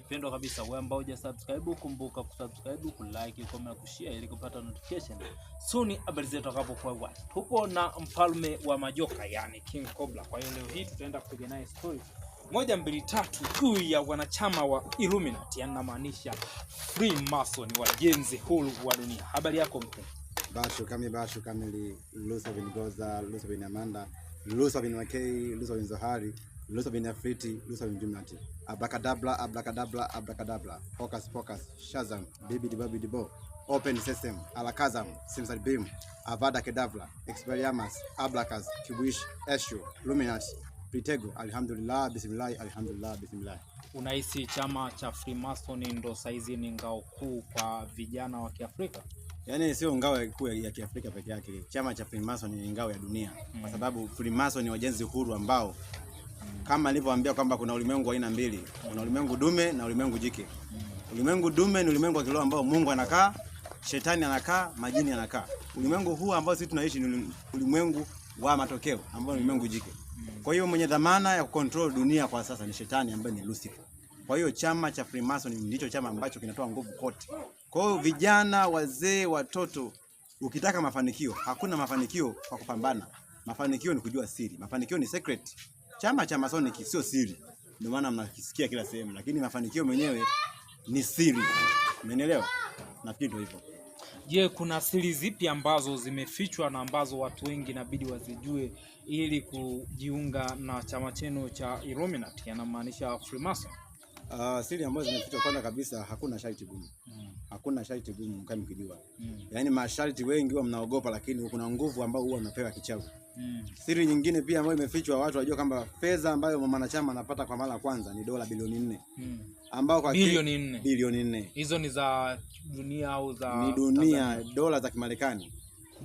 Pendwa kabisa, wewe ambao hujasubscribe, kumbuka kusubscribe, kulike, comment na kushare ili kupata notification soon habari zetu atakapokuwa wapi. Tupo na mfalme wa majoka, yani King Cobra. Kwa hiyo leo hii tutaenda kupiga naye story moja mbili tatu juu ya wanachama wa Illuminati, yani namaanisha Freemason, wajenzi huru wa dunia. Habari yako mkuu? Bashu kami bashu kamili Lusa bin Goza, Lusa bin Amanda, Lusa bin Wakei, Lusa bin Zohari, Lusa bin Afriti, Lusa bin Jumnati. Abracadabra, abracadabra, abracadabra. Focus, focus, Shazam, bibidi babidi bo. Open system, Alakazam, Simsalabim, Avada Kedavra, Expelliarmus, Ablacas, Kibuish, Eshu, Luminati, Protego, Alhamdulillah, Bismillah, Alhamdulillah, Bismillah. Unahisi chama cha Freemason ndo saizi ni ngao kuu kwa vijana wa Kiafrika? Yaani sio ngao kuu ya Kiafrika peke yake. Chama cha Freemason ni ngao ya dunia kwa sababu Freemason ni wajenzi huru ambao kama nilivyoambia kwamba kuna ulimwengu wa aina mbili, kuna ulimwengu dume na ulimwengu jike. Ulimwengu dume ni ulimwengu wa kiroho ambao Mungu anakaa, shetani anakaa, majini anakaa. Ulimwengu huu ambao sisi tunaishi ni ulimwengu wa matokeo ambao ni ulimwengu jike. Kwa hiyo mwenye dhamana ya kucontrol dunia kwa sasa ni shetani ambaye ni Lucifer. Kwa hiyo chama cha Freemason ndicho chama ambacho kinatoa nguvu kote. Kwa hiyo vijana, wazee, watoto, ukitaka mafanikio, hakuna mafanikio kwa kupambana. Mafanikio ni kujua siri. Mafanikio ni secret. Chama cha Masonic sio siri, ndio maana mnakisikia kila sehemu, lakini mafanikio mwenyewe ni siri. Umenielewa? Nafikiri ndio hivyo. Je, kuna siri zipi ambazo zimefichwa na ambazo watu wengi inabidi wazijue ili kujiunga na chama chenu cha Illuminati, yanamaanisha Freemason? Siri ambazo zimefichwa, kwanza kabisa hakuna sharti gumu. Hakuna sharti gumu kama mkijua. Yaani masharti wengi huwa mnaogopa, lakini kuna nguvu ambayo huwa mnapewa kichawi. Siri nyingine pia ambayo imefichwa, watu wajua kwamba fedha ambayo mwanachama anapata kwa mara ya kwanza ni dola bilioni 4. Ambao kwa Bilioni 4. Bilioni 4. Hizo ni za dunia au za Ni dunia, Tanzania? Dola za Kimarekani.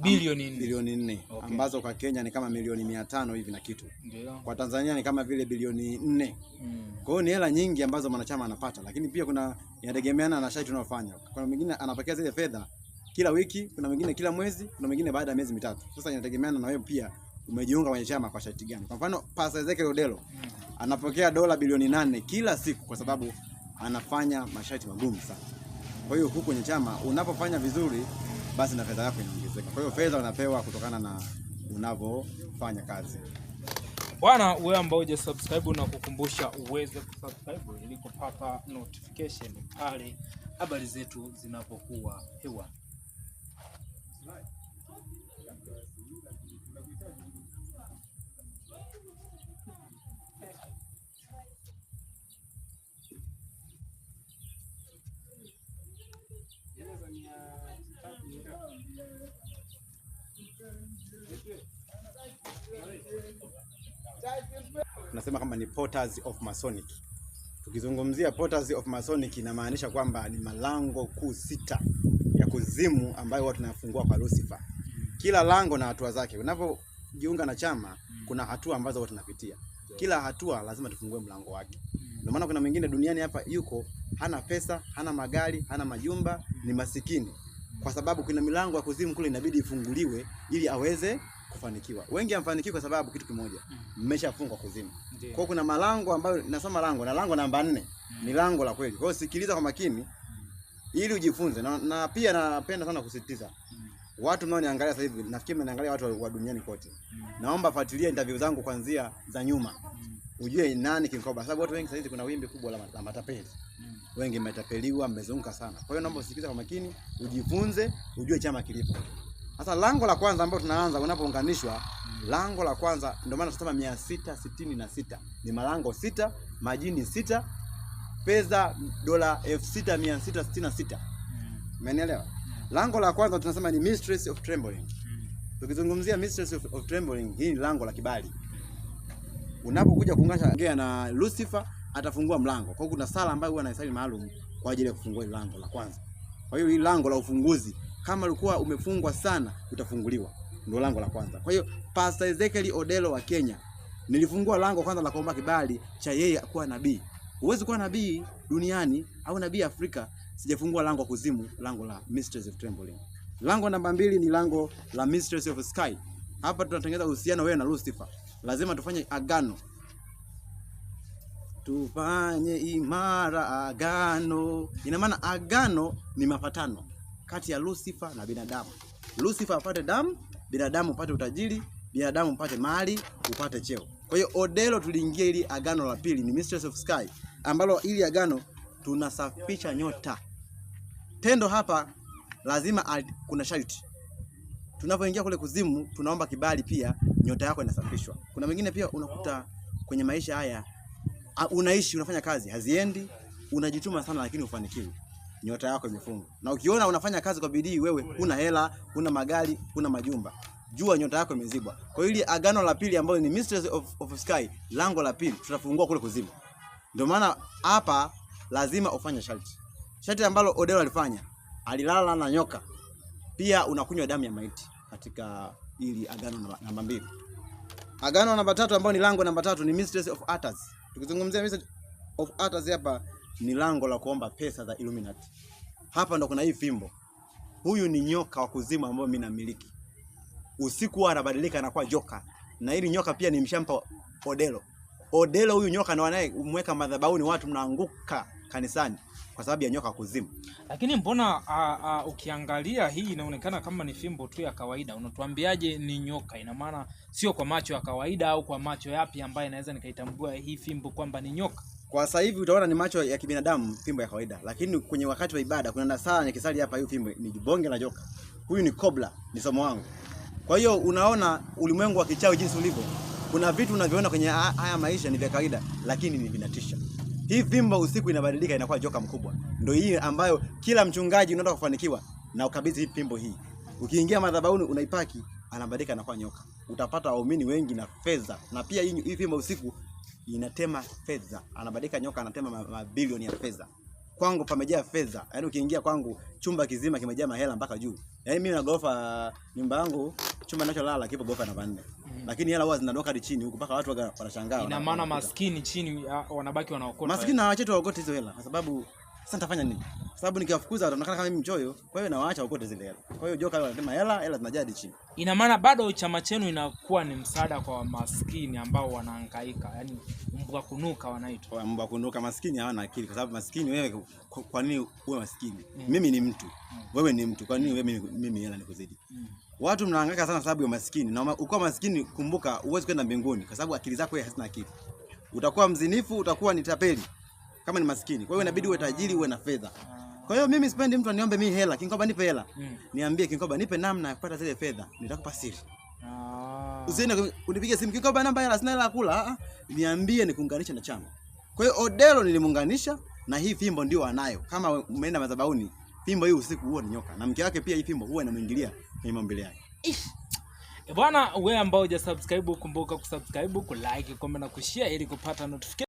Bilioni 4. Bilioni 4. Okay. Ambazo kwa Kenya ni kama milioni 500 hivi na kitu. Ndio. Kwa Tanzania ni kama vile bilioni 4. Kwa hiyo ni hela nyingi ambazo mwanachama anapata, lakini pia kuna inategemeana na sharti unayofanya. Kuna mwingine anapokea zile fedha kila wiki, kuna mwingine kila mwezi, kuna mwingine baada ya miezi mitatu. Sasa inategemeana na wewe pia umejiunga kwenye chama kwa sharti gani. Kwa mfano Pastor Ezekiel Odero anapokea dola bilioni 8 kila siku kwa sababu anafanya masharti magumu sana. Kwa hiyo huku kwenye chama unapofanya vizuri basi na fedha yako inaongezeka. Kwa hiyo fedha unapewa kutokana na unavofanya kazi. Bwana, wewe ambao hujasubscribe na kukumbusha uweze kusubscribe ili kupata notification pale habari zetu zinapokuwa hewani. Tunasema kama ni Portals of Masonic. Tukizungumzia Portals of Masonic inamaanisha kwamba ni malango kuu 6 ya kuzimu ambayo huwa tunayafungua kwa Lucifer. Kila lango na hatua zake. Unapojiunga na chama kuna hatua ambazo huwa tunapitia. Kila hatua lazima tufungue mlango wake. Ndio maana kuna mwingine duniani hapa yuko hana pesa, hana magari, hana majumba, ni masikini. Kwa sababu kuna milango ya kuzimu kule inabidi ifunguliwe ili aweze kufanikiwa. Wengi hamfanikiwi kwa sababu kitu kimoja, mmeshafungwa kuzimu. Kwa hiyo kuna malango ambayo nasoma lango na lango namba 4 ni lango la kweli. Kwa hiyo sikiliza kwa makini ili ujifunze. Na pia napenda sana kusisitiza watu mnaoniangalia sasa hivi, nafikiri mnaangalia watu wa duniani kote. Naomba fuatilia interview zangu kuanzia za nyuma. Ujue nani King Cobra, sababu watu wengi sasa hivi kuna wimbi kubwa la matapeli. Wengi mmetapeliwa, mmezunguka sana. Kwa hiyo naomba usikilize kwa makini, ujifunze, ujue chama kilipo. Sasa lango la kwanza ambalo tunaanza unapounganishwa, lango la kwanza ndio maana tunasema 666 ni malango 6, majini 6, fedha dola 6666. Umeelewa? Lango la kwanza tunasema ni Mistress of Trembling. Tukizungumzia Mistress of Trembling, hii ni lango la kibali. Unapokuja kuunganisha ongea na Lucifer atafungua mlango. Kwa hiyo kuna sala ambayo huwa anaisali maalum kwa ajili ya kufungua lango la kwanza. Kwa hiyo hili lango la ufunguzi, kama ulikuwa umefungwa sana utafunguliwa. Ndio lango la kwanza. Kwa hiyo Pastor Ezekiel Odero wa Kenya, nilifungua lango kwanza la kuomba kibali cha yeye kuwa nabii. Huwezi kuwa nabii duniani au nabii Afrika, sijafungua lango kuzimu, lango la Mistress of Trembling. Lango namba 2 ni lango la Mistress of Sky. Hapa tunatengeneza uhusiano wewe na Lucifer. Lazima tufanye agano. Tufanye imara agano. Ina maana agano ni mapatano kati ya Lucifer na binadamu. Lucifer apate damu, binadamu upate utajiri, binadamu upate mali, upate cheo. Kwa hiyo Odelo tuliingia ili agano la pili ni Mistress of Sky, ambalo ili agano tunasafisha nyota. Tendo hapa lazima kuna sharti. Tunapoingia kule kuzimu tunaomba kibali pia, nyota yako inasafishwa. Kuna mengine pia unakuta kwenye maisha haya unaishi unafanya kazi haziendi, unajituma sana lakini hufanikiwi, nyota yako imefungwa. Na ukiona unafanya kazi kwa bidii, wewe huna hela, huna magari, huna majumba, jua nyota yako imezibwa. Kwa hiyo ile agano la pili ambalo ni Mistress of Sky, lango la pili tutafungua kule kuzimu. Ndio maana hapa lazima ufanye sharti, sharti ambalo Odelo alifanya, alilala na nyoka. Pia unakunywa damu ya maiti katika ili agano namba 2. Agano namba 3 ambalo ni lango namba 3 ni Mistress of Altars. Tukizungumzia Mistress of Altars hapa ni lango la kuomba pesa za Illuminati. Hapa ndo kuna hii fimbo. Huyu ni nyoka wa kuzimu ambao mimi namiliki. Usiku huwa anabadilika anakuwa joka. Na hili nyoka pia nimeshampa Odelo. Odelo huyu nyoka ndo anayemweka madhabahuni, watu mnaanguka kanisani kwa sababu ya nyoka kuzimu. Lakini mbona ukiangalia hii inaonekana kama ni fimbo tu ya kawaida. Unatuambiaje ni nyoka? Ina maana sio kwa macho ya kawaida au kwa macho yapi ambaye naweza nikaitambua hii fimbo kwamba ni nyoka? Kwa sasa hivi utaona ni macho ya kibinadamu, fimbo ya kawaida, lakini kwenye wakati wa ibada kuna nasaa nikisali hapa, hiyo fimbo ni bonge la joka. Huyu ni kobra, ni somo wangu. Kwa hiyo unaona ulimwengu wa kichawi jinsi ulivyo. Kuna vitu unaviona kwenye haya maisha ni vya kawaida, lakini ni vinatisha. Hii fimbo usiku inabadilika inakuwa joka mkubwa. Ndio hii ambayo kila mchungaji unaenda kufanikiwa na ukabidhi hii fimbo hii. Ukiingia madhabahuni unaipaki, anabadilika anakuwa nyoka. Utapata waumini wengi na fedha. Na pia hii fimbo usiku inatema fedha. Anabadilika nyoka, anatema mabilioni ya fedha. Kwangu pamejaa fedha. Yaani ukiingia kwangu chumba kizima kimejaa mahela mpaka juu. Yaani mimi na gorofa, nyumba yangu chumba ninacholala kipo gorofa namba 4. Lakini hela huwa zinadondoka hadi chini huku mpaka watu wanashangaa. Ina maana maskini chini wanabaki wanaokota. Maskini na waache tu waokote hizo hela kwa sababu sasa nitafanya nini? Kwa sababu nikiwafukuza wataonekana kama mimi mchoyo, kwa hiyo nawaacha waokote zile hela. Kwa hiyo joka wanasema hela zinajaa hadi chini. Ina maana bado chama chenu inakuwa ni msaada kwa maskini ambao wanahangaika, yani mbwa kunuka wanaitwa. Mbwa kunuka, maskini hawana akili kwa sababu maskini wewe kwa nini uwe maskini? Mimi ni mtu. Wewe ni mtu, kwa nini wewe mimi hela nikuzidi? Watu mnahangaika sana sababu ya maskini. Na ukiwa maskini kumbuka huwezi kwenda mbinguni kwa sababu akili zako hazina akili. Utakuwa mzinifu, utakuwa ni tapeli kama ni maskini. Kwa hiyo inabidi uwe tajiri, uwe na fedha. Kwa hiyo mimi sipendi mtu aniombe mimi hela, Kinkoba nipe hela. Niambie Kinkoba nipe namna ya kupata zile fedha, nitakupa siri. Usiende unipige simu Kinkoba namba hela, sina hela kula. Niambie nikuunganishe na chama. Kwa hiyo Odelo nilimuunganisha na hii fimbo ndio anayo. Kama umeenda madhabahuni, fimbo hii usiku huwa ni nyoka. Na mke wake pia hii fimbo huwa inamuingilia kwenye maumbile yake. Bwana wewe ambao hujasubscribe kumbuka kusubscribe, kulike, comment na kushare ili kupata notification.